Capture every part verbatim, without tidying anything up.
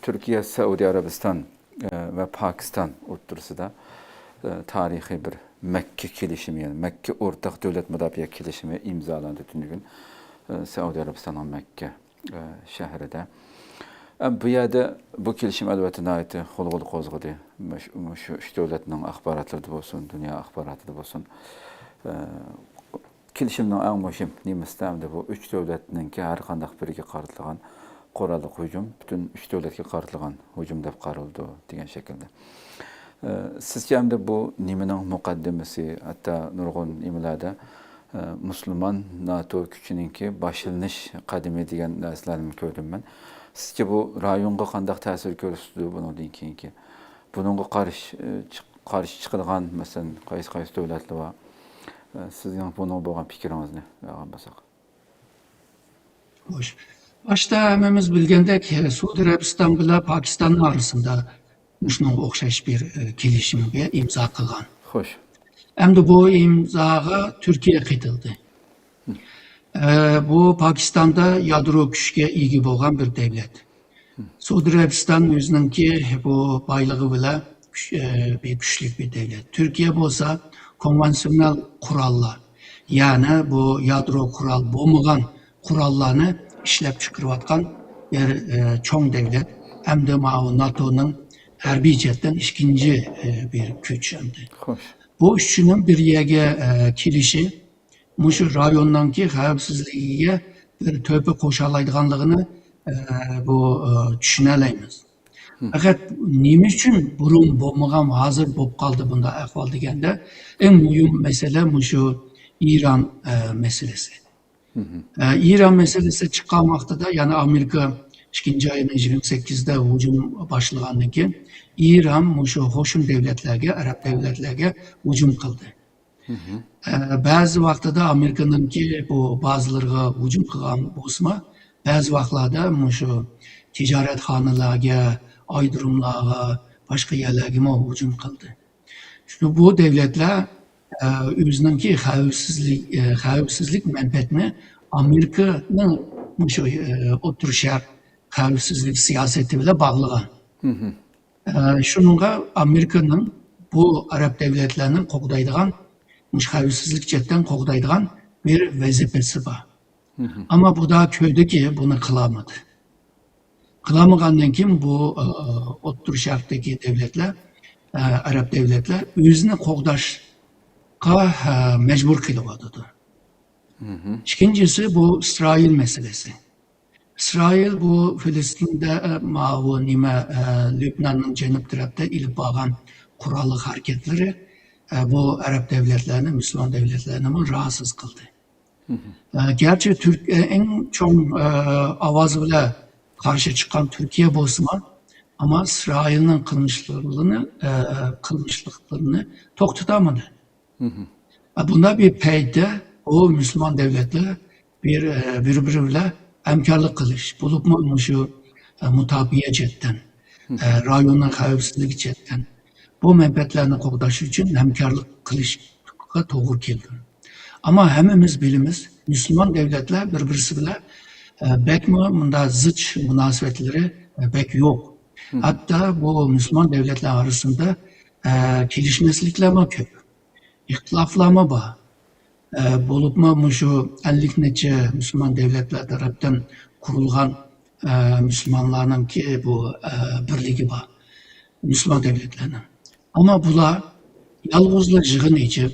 تۈركىيە، سەئۇدى ئەرەبىستان، ئە، ۋە پاكىستان ئوتتۇرىسىدا، ئە، تارىخىي بىر مەككە كېلىشىمى، يەنى مەككە ئورتاق دۆلەت مۇداپىئە كېلىشىمى ئىمزالاندى تۈنۈگۈن، ئە، سەئۇدى ئەرەبىستاننىڭ مەككە، ئە، شەھىرىدە. ئە، بۇ يەردە بۇ كېلىشىم ئەلۋەتتە ناھايىتى غۇلغۇلا قوزغىدى. مۇش-، مۇشۇ ئۈچ دۆلەتنىڭ ئاخباراتلىرىدا بولسۇن، دۇنيا ئاخباراتىدا بولسۇن، ئە، كېلىشىمنىڭ ئەڭ مۇھىم نېمىسى ئەمدى بۇ ئۈچ دۆلەتنىڭكى ھەر قانداق بىرىگە قارىتىلغان قوراللىق ھۇجۇم، پۈتۈن ئۈچ دۆلەتكە قارىتىلغان ھۇجۇم دەپ قارىلىدۇ دېگەن شەكىلدە. ئە، سىزچە ئەمدى بۇ نېمىنىڭ مۇقەددىمىسى؟ ھەتتا نۇرغۇن نېمىلەردە، ئە، مۇسۇلمان ناتو كۈچىنىڭكى باشلىنىش قەدىمى دېگەن نەرسىلەرنى كۆردۈم مەن. سىزچە بۇ رايونغا قانداق تەسىر كۆرسىتىدۇ بۇنىڭدىن كېيىنكى؟ بۇنىڭغا قارشى، ئە، چىق-، قارشى چىقىدىغان، مەسىلەن، قايسى، قايسى دۆلەتلەر بار؟ ئە، سىزنىڭ بۇنىڭغا بولغان پىكرىڭىزنى ئالغان بولساق. خوش. باشتا ھەممىمىز بىلگەندەك، سەئۇدى ئەرەبىستان بىلەن پاكىستاننىڭ ئارىسىدا مۇشۇنىڭغا ئوخشاش بىر، ئە، كېلىشىمگە ئىمزا قىلغان. خوش. ئەمدى بۇ ئىمزاغا تۈركىيە قېتىلدى. ئە، بۇ پاكىستاندا يادرو كۈچكە ئىگە بولغان بىر دەۋلەت. سەئۇدى ئەرەبىستان ئۆزىنىڭكى بۇ بايلىقى بىلەن كۈچ-، ئە، بىر كۈچلۈك بىر دەۋلەت. تۈركىيە بولسا كونۋېنسىيونېل قوراللار، يەنى بۇ يادرو قورال بولمىغان قوراللارنى ئىشلەپ چىقىرىۋاتقان بىر، ئە، چوڭ دەۋلەت ھەمدە ماۋۇ ناتونىڭ ھەربىي جەھەتتىن ئىككىنچى، ئە، بىر كۈچ ئەمدى. خوش. بۇ ئۈچىنىڭ بىر يەرگە، ئە، كېلىشى مۇشۇ رايوننىڭكى خەۋپسىزلىكىگە بىر تۆھپە قوشالايدىغانلىقىنى، ئە، بۇ، ئە، چۈشىنەلەيمىز. مم. پەقەت نېمە ئۈچۈن بۇرۇن بولمىغان، ھازىر بولۇپ قالدى بۇنداق ئەھۋال دېگەندە، ئەڭ مۇھىم مەسىلە مۇشۇ ئىران، ئە، مەسىلىسى. مم. ئە، ئىران مەسىلىسى چىققان ۋاقتىدا، يەنى ئامېرىكا ئىككىنچى ئاينىڭ يىگىرمە سەككىزىدە ھۇجۇم باشلىغاندىن كېيىن، ئىران مۇشۇ قوشۇن دۆلەتلەرگە، ئەرەب دۆلەتلەرگە ھۇجۇم قىلدى. مم. ئە، بەزى ۋاقتىدا ئامېرىكىنىڭكى بۇ بازىلىرىغا ھۇجۇم قىلغان بولسىمۇ، بەزى ۋاقىتلاردا مۇشۇ تىجارەتخانىلارغا، ئايرودروملارغا، باشقا يەرلەرگىمۇ ھۇجۇم قىلدى. شۇ بۇ دۆلەتلەر، ئە، ئۆزىنىڭكى خەۋپسىزلىك، ئە، خەۋپسىزلىك مەنپەئەتىنى ئامېرىكىنىڭ مۇشۇ، ئە، ئوتتۇرا شەرق خەۋپسىزلىك سىياسىتى بىلەن باغلىغان. مم. ئە، شۇنىڭغا ئامېرىكىنىڭ بۇ ئەرەب دۆلەتلەرنى قوغدايدىغان، مۇشۇ خەۋپسىزلىك جەھەتتىن قوغدايدىغان بىر ۋەزىپىسى بار. مم. ئەمما بۇ دا كۆردىكى، بۇنى قىلالمىدى. قىلالمىغاندىن كېيىن بۇ، ئە، ئوتتۇرا شەرقتىكى دۆلەتلەر، ئە، ئەرەب دۆلەتلەر ئۆزىنى قوغداشقا، ئە، مەجبۇر قېلىۋاتىدۇ. مم. ئىككىنچىسى، بۇ ئىسرائىل مەسىلىسى. ئىسرائىل بۇ فىلىستىندە، ئە، ماۋۇ نېمە، ئە، لۈبناننىڭ جەنۇب تەرەپتە ئېلىپ بارغان قوراللىق ھەرىكەتلىرى، ئە، بۇ ئەرەب دۆلەتلەرنى، مۇسۇلمان دۆلەتلەرنىمۇ راھەتسىز قىلدى. مم. ئە، گەرچە تۈرك-، ئە، ئەڭ چوڭ، ئە، ئاۋاز بىلەن قارشى چىققان تۈركىيە بولسىمۇ، ئەمما ئىسرائىلنىڭ قىلمىشلىرىنى، ئە، قىلمىشلىقلىرىنى توختىتالمىدى. مم. ئە، بۇنداق بىر پەيتتە ئۇ مۇسۇلمان دۆلەتلەر بىر، ئە، بىر-بىرى بىلەن ھەمكارلىق قىلىش، بولۇپمۇ مۇشۇ، ئە، مۇداپىئە جەھەتتىن، مم. ئە، رايوننىڭ خەۋپسىزلىكى جەھەتتىن بۇ مەنپەئەتلەرنى قوغداش ئۈچۈن ھەمكارلىق قىلىشقا توغرا كېلىدۇ. ئەمما ھەممىمىز بىلىمىز، مۇسۇلمان دۆلەتلەر بىر-بىرسى بىلەن، ئە، بەكمۇ مۇنداق زىچ مۇناسىۋەتلىرى، ئە، بەك يوق. مم. ھەتتا بۇ مۇسۇلمان دۆلەتلەر ئارىسىدا، ئە، كېلىشمەسلىكلەرمۇ كۆپ. ئىختىلاپلارمۇ بار. ئە، بولۇپمۇ مۇشۇ ئەللىك نەچچە مۇسۇلمان دۆلەتلەر تەرەپتىن قۇرۇلغان، ئە، مۇسۇلمانلارنىڭكى بۇ، ئە، بىرلىكى بار. مۇسۇلمان دۆلەتلەرنىڭ. ئەمما بۇلار يالغۇزلا يىغىن ئېچىپ،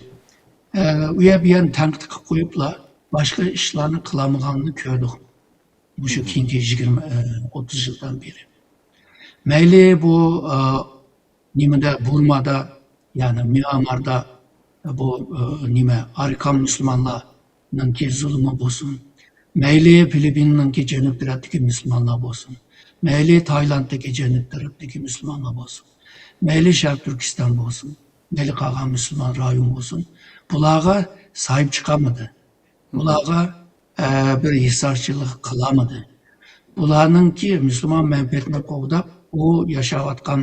ئە، ئۇ يەر بۇ يەرنى تەنقىد قىلىپ قويۇپلا، باشقا ئىشلارنى قىلالمىغانلىقىنى كۆردۇق. مۇشۇ مم. كېيىنكى يىگىرمە، ئە، ئوتتۇز يىلدىن بېرى. مەيلى بۇ، ئە، نېمىدە، بۇرمادا، يەنى ميانماردا بۇ، ئە، نېمە، ئاركان مۇسۇلمانلارنىڭكى زۇلۇمى بولسۇن، مەيلى فىلىپپىننىڭكى جەنۇب تەرەپتىكى مۇسۇلمانلار بولسۇن، مەيلى تايلاندتىكى جەنۇب تەرەپتىكى مۇسۇلمانلار بولسۇن، مەيلى شەرقىي تۈركىستان بولسۇن، مەيلى قالغان مۇسۇلمان رايون بولسۇن، بۇلارغا ساھىب چىقالمىدى. بۇلارغا، ئە، بىر ھېسداشچىلىق قىلالمىدى. بۇلارنىڭكى مۇسۇلمان مەنپەئەتىنى قوغداپ، ئۇ ياشاۋاتقان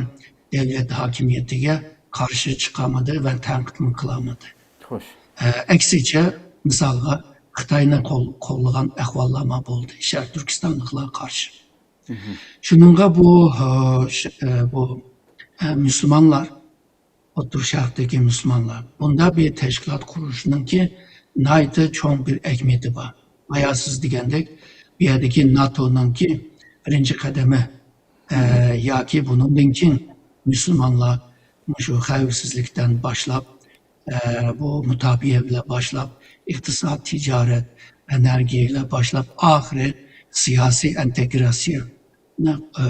دۆلەت ھاكىمىيىتىگە قارشى چىقالمىدى ۋە تەنقىدمۇ قىلالمىدى. خوش. ئە، ئەكسىچە، مىسالغا، خىتاينى قول-، قوللىغان ئەھۋاللارمۇ بولدى شەرقىي تۈركىستانلىقلارغا قارشى. شۇنىڭغا بۇ، ئە، ش-، ئە، بۇ، ئە، مۇسۇلمانلار، ئوتتۇرا شەرقتىكى مۇسۇلمانلار بۇنداق بىر تەشكىلات قۇرۇشنىڭكى ناھايىتى چوڭ بىر ئەھمىيىتى بار. بايا سىز دېگەندەك، بۇ يەردىكى ناتونىڭكى بىرىنچى قەدىمى، ئە، ياكى بۇنىڭدىن كېيىن مۇسۇلمانلار مۇشۇ خەۋپسىزلىكتىن باشلاپ، ئە، بۇ مۇداپىئە بىلەن باشلاپ، ئىقتىساد، تىجارەت، ئېنېرگىيە بىلەن باشلاپ، ئاخىرى سىياسىي ئىنتېگراتسىيە، ئە، ئە،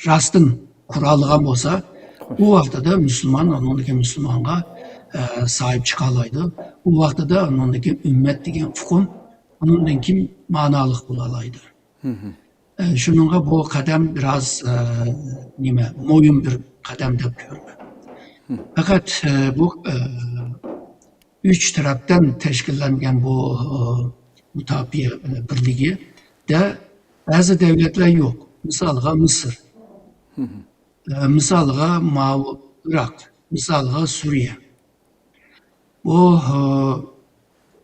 راستتىن قۇرالىغان بولسا، ئۇ ۋاقتىدا مۇسۇلمان ئۇنىڭدىكى مۇسۇلمانغا، ئە، ساھىب چىقالايدۇ. ئۇ ۋاقتىدا ئۇنىڭدىكى ئۈممەت دېگەن ئۇقۇم ئۇنىڭدىن كېيىن مانالىق بولالايدۇ. ئە، شۇنىڭغا بۇ قەدەم بىراز، ئە، نېمە، مۇھىم بىر قەدەم دەپ كۆرىمەن. پەقەت، ئە، بۇ، ئە، ئۈچ تەرەپتىن تەشكىللەنگەن بۇ، ئە، مۇداپىئە، ئە، بىرلىكىدە بەزى دەۋلەتلەر يوق. مىسالغا، مىسىر. ئە، مىسالغا، ماۋۇ ئىراق. مىسالغا، سۈرىيە. بۇ،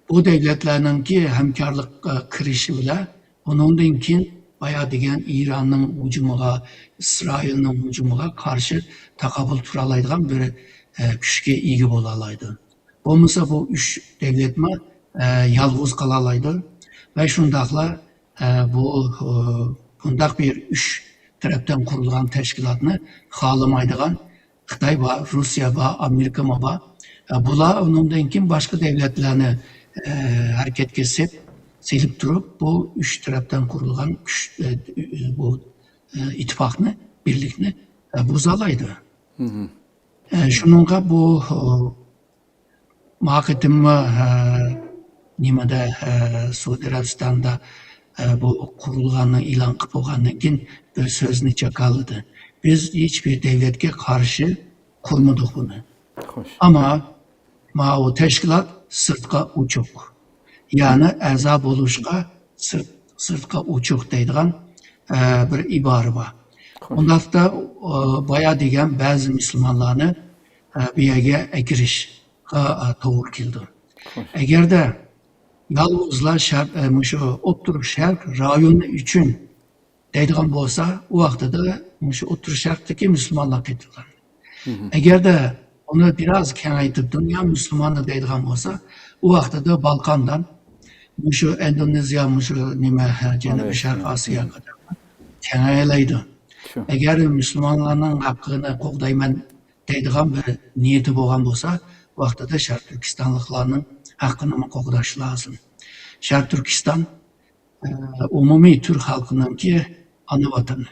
بۇ دەۋلەتلەرنىڭكى ھەمكارلىققا كىرىشى بىلەن، ئۇنىڭدىن كېيىن بايا دېگەن ئىراننىڭ ھۇجۇمىغا، ئىسرائىلنىڭ ھۇجۇمىغا قارشى تاقابىل تۇرالايدىغان بىر، ئە، كۈچكە ئىگە بولالايدۇ. بولمىسا بۇ ئۈچ دەۋلەتمۇ، ئە، يالغۇز قالالايدۇ ۋە شۇنداقلا، ئە، بۇ، ئە، بۇنداق بىر ئۈچ تەرەپتىن قۇرۇلغان تەشكىلاتنى خالىمايدىغان خىتاي بار، روسىيە بار، ئامېرىكىمۇ بار. ئە، بۇلار ئۇنىڭدىن كېيىن باشقا دەۋلەتلەرنى، ئە، ھەرىكەتكە سېپ-، سېلىپ تۇرۇپ، بۇ ئۈچ تەرەپتىن قۇرۇلغان كۈچ، ئە، بۇ، ئە، ئىتتىپاقنى، بىرلىكنى، ئە، بۇزالايدۇ. ئە، شۇنىڭغا بۇ، ئە، ما قېتىممۇ، ئە، نېمىدە، ئە، سئۇدى ئەرەبىستاندا، ئە، بۇ قۇرۇلغاننى ئېلان قىلىپ بولغاندىن كېيىن بىر سۆزنى جاكارلىدى. بىز ھېچبىر دەۋلەتكە قارشى قۇرمىدۇق بۇنى. خوش. ئەمما ماۋۇ تەشكىلات سىرتقا ئوچۇق. يەنى ئەزا بولۇشقا سىرت-، سىرتقا ئوچۇق دەيدىغان، ئە، بىر ئىبارە بار. خوش. ئۇنداقتا، ئە، بايا دېگەن بەزى مۇسۇلمانلارنى، ئە، بۇ يەرگە ئەكىرىش، ئە، توغرا كېلىدۇ. خوش. ئەگەردە يالغۇزلا شەرق، ئە، مۇشۇ ئوتتۇرا شەرق رايونى ئۈچۈن دەيدىغان بولسا، ئۇ ۋاقتىدا مۇشۇ ئوتتۇرا شەرقتىكى مۇسۇلمانلار قېتىلغان. ئەگەردە ئۇنى بىراز كېڭەيتىپ، دۇنيا مۇسۇلمانى دەيدىغان بولسا، ئۇ ۋاقتىدا بالقاندىن مۇشۇ ئىندونېزىيە، مۇشۇ نېمە، جەنۇبىي شەرق ئاسىيا قاتارلىق كېڭەيەلەيدۇ. شۇ. ئەگەر مۇسۇلمانلارنىڭ ھەققىنى قوغدايمەن دەيدىغان بىر نىيىتى بولغان بولسا، ۋاقتىدا شەرق تۈركىستانلىقلارنىڭ ھەققىنىمۇ قوغداش لازىم. شەرق تۈركىستان، ئە، ئومۇمىي تۈرك خەلقىنىڭكى ئانا ۋەتىنى.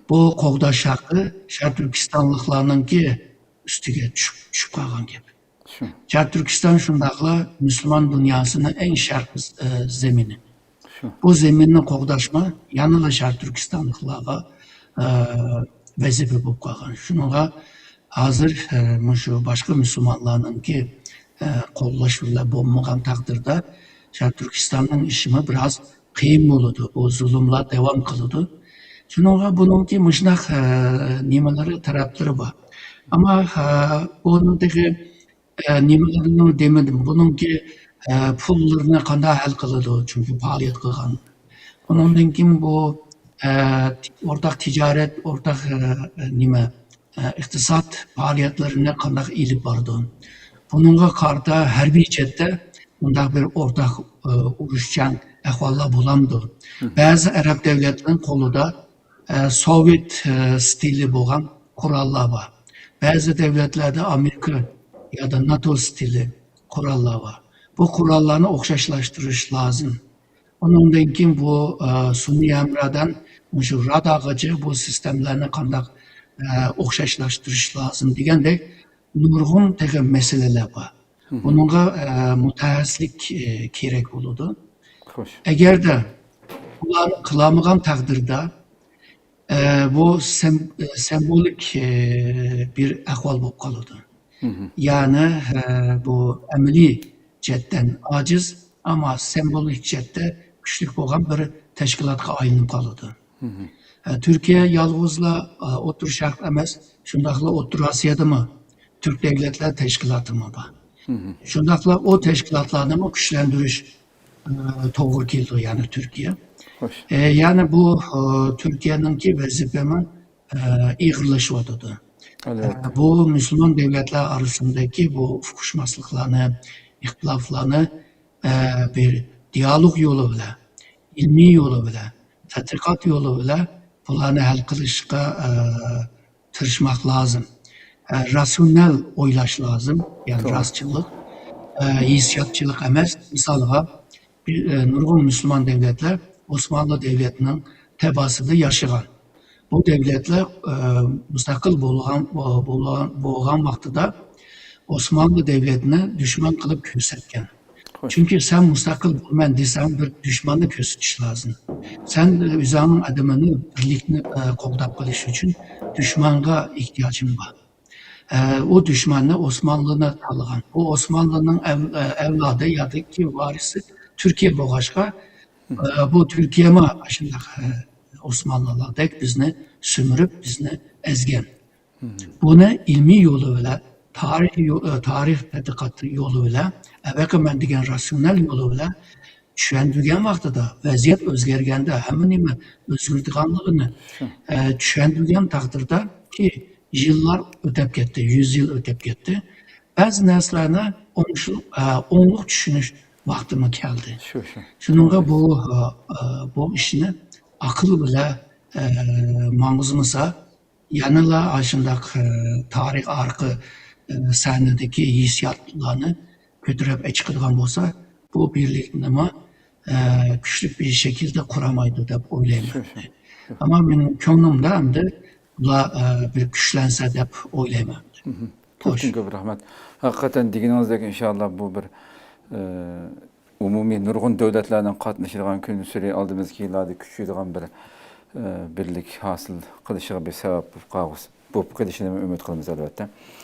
بۇ قوغداش ھەققى شەرق تۈركىستانلىقلارنىڭكى ئۈستىگە چۈشۈپ، چۈشۈپ قالغان گەپ. شۇ. شەرق تۈركىستان شۇنداقلا مۇسۇلمان دۇنياسىنىڭ ئەڭ شەرقىي، ئە، زېمىنى. شۇ. بۇ زېمىننى قوغداشمۇ يەنىلا شەرق تۈركىستانلىقلارغا، ئە، ۋەزىپە بولۇپ قالغان. شۇنىڭغا ھازىر، ئە، مۇشۇ باشقا مۇسۇلمانلارنىڭكى، ئە، قوللاش بىلەن بولمىغان تەقدىردە، شەرق تۈركىستاننىڭ ئىشىمۇ بىراز قىيىن بولىدۇ. بۇ زۇلۇملار داۋام قىلىدۇ. شۇنىڭغا بۇنىڭكى مۇشۇنداق، ئە، نېمىلىرى، تەرەپلىرى بار. ئەمما، ئە، بۇنىڭ تېخى ئە، نېمىلەرنى دېمىدىم. بۇنىڭكى، ئە، پۇللىرىنى قانداق ھەل قىلىدۇ؟ چۈنكى پائالىيەت قىلغان. ئۇنىڭدىن كېيىن بۇ، ئە، ئورتاق تىجارەت، ئورتاق، ئە، نېمە، ئە، ئىقتىساد پائالىيەتلىرىنى قانداق ئېلىپ بارىدۇ؟ بۇنىڭغا قارىتا ھەربىي جەھەتتە مۇنداق بىر ئورتاق، ئە، ئۇرۇش جەڭ ئەھۋاللار بولامدۇ؟ بەزى ئەرەب دۆلەتلىرىنىڭ قولىدا ئە، سوۋېت، ئە، ستىلى بولغان قوراللار بار. بەزى دۆلەتلەردە ئامېرىكا يادا ناتو ستىلى قوراللار بار. بۇ قوراللارنى ئوخشاشلاشتۇرۇش لازىم. ئۇنىڭدىن كېيىن بۇ، ئە، سۈنئىي ھەمراھدىن مۇشۇ رادارغىچە بۇ سىستېمىلارنى قانداق، ئە، ئوخشاشلاشتۇرۇش لازىم دېگەندەك نۇرغۇن تېخى مەسىلىلەر بار. بۇنىڭغا، ئە، مۇتەخەسسىسلىك، ئە، كېرەك بولىدۇ. خوش. ئەگەردە بۇلارنى قىلالمىغان تەقدىردە، ئە، بۇ سىم-، ئە، سىمۋولىك، ئە، بىر ئەھۋال بولۇپ قالىدۇ. يەنى، ئە، بۇ ئەمەلىي جەھەتتىن ئاجىز، ئەمما سىمۋولىك جەھەتتە كۈچلۈك بولغان بىر تەشكىلاتقا ئايلىنىپ قالىدۇ. ئە، تۈركىيە يالغۇزلا، ئە، ئوتتۇرا شەرق ئەمەس، شۇنداقلا ئوتتۇرا ئاسىيادىمۇ تۈرك دۆلەتلەر تەشكىلاتىمۇ بار. شۇنداقلا ئۇ تەشكىلاتلارنىمۇ كۈچلەندۈرۈش، ئە، توغرا كېلىدۇ، يەنى تۈركىيە. خوش. ئە، يەنى بۇ، ئە، تۈركىيەنىڭكى ۋەزىپىمۇ، ئە، ئېغىرلىشىۋاتىدۇ. ئە، بۇ مۇسۇلمان دۆلەتلەر ئارىسىندىكى بۇ ئۇقۇشماسلىقلارنى، ئىختىلاپلارنى، ئە، بىر دىيالوگ يولى بىلەن، ئىلمىي يولى بىلەن، تەتقىقات يولى بىلەن بۇلارنى ھەل قىلىشقا، ئە، تىرىشماق لازىم. ئە، راتسىيونال ئويلاش لازىم، يەنى راستچىللىق، ئە، ھېسسىياتچىلىق ئەمەس. مىسالغا، بىر، ئە، نۇرغۇن مۇسۇلمان دۆلەتلەر ئوسمانلى دۆلىتىنىڭ تەباسىدا ياشىغان. بۇ دۆلەتلەر، ئە، مۇستەقىل بولغان، بولغان، بولغان ۋاقتىدا ئوسمانلى دۆلىتىنى دۈشمەن قىلىپ كۆرسەتكەن. چۈنكى سەن مۇستەقىل بولىمەن دېسەڭ، بىر دۈشماننى كۆرسىتىش لازىم. سەن ئۆزۈڭنىڭ ئادىمىنى، بىرلىكنى، ئە، قوغداپ قېلىش ئۈچۈن دۈشمانغا ئېھتىياجىڭ بار. ئە، ئۇ دۈشمەننى ئوسمانلىنى تاللىغان. ئۇ ئوسمانلىنىڭ ئەۋ-، ئە، ئەۋلادى ياكى ۋارىسى تۈركىيە بولغاچقا، ئە، بۇ تۈركىيەمۇ ئاشۇنداق، ئە، ئوسمانلىلاردەك بىزنى سۈمۈرۈپ، بىزنى ئەزگەن. بۇنى ئىلمىي يولى بىلەن، تارىخ يو-، ئە، تارىخ تەتقىقاتى يولى بىلەن، ئەۋەقە مەن دېگەن راتسىيونال يولى بىلەن چۈشەندۈرگەن ۋاقتىدا، ۋەزىيەت ئۆزگەرگەندە، ھەممە نېمە ئۆزگىرىدىغانلىقىنى، ئە، چۈشەندۈرگەن تەقدىردە، كى يىللار ئۆتەپ كەتتى، يۈز يىل ئۆتەپ كەتتى. بەزى نەرسىلەرنى ئوڭشۇ-، ئە، ئوڭلۇق چۈشىنىش ۋاقتىمۇ كەلدى. شۇ، شۇ. شۇنىڭغا بۇ، ئە، ئە، بۇ ئىشنى ئاقىل بىلەن، ئە، ماڭغۇزمىسا، يەنىلا ئاشۇنداق، ئە، تارىخ ئارقا، ئە، سەھنىدىكى ھېسسىياتلارنى كۆتۈرۈپ چىقىدىغان بولسا، بۇ بىرلىكنىمۇ، ئە، كۈچلۈك بىر شەكىلدە قۇرامايدۇ دەپ ئويلايمەن. شۇ، شۇ، شۇ. ئەمما مېنىڭ كۆڭلۈمدە ئەمدى بۇلار، ئە، بىر كۈچلەنسە دەپ ئويلايمەن. مھم. خوش. كۆپتىن كۆپ رەھمەت. ھەقىقەتەن دېگىنىڭىزدەك، ئىنشاللا بۇ بىر، ئە، ئومۇمىي نۇرغۇن دۆلەتلەرنىڭ قاتنىشىدىغان كۈنسېرى ئالدىمىزدىكى يىللاردا كۈچىيىدىغان بىر، ئە، بىرلىك ھاسىل قىلىشىغا بىر سەۋەب بولۇپ قالغۇسى، بولۇپ قېلىشىنى ئۈمىد قىلىمىز، ئەلۋەتتە.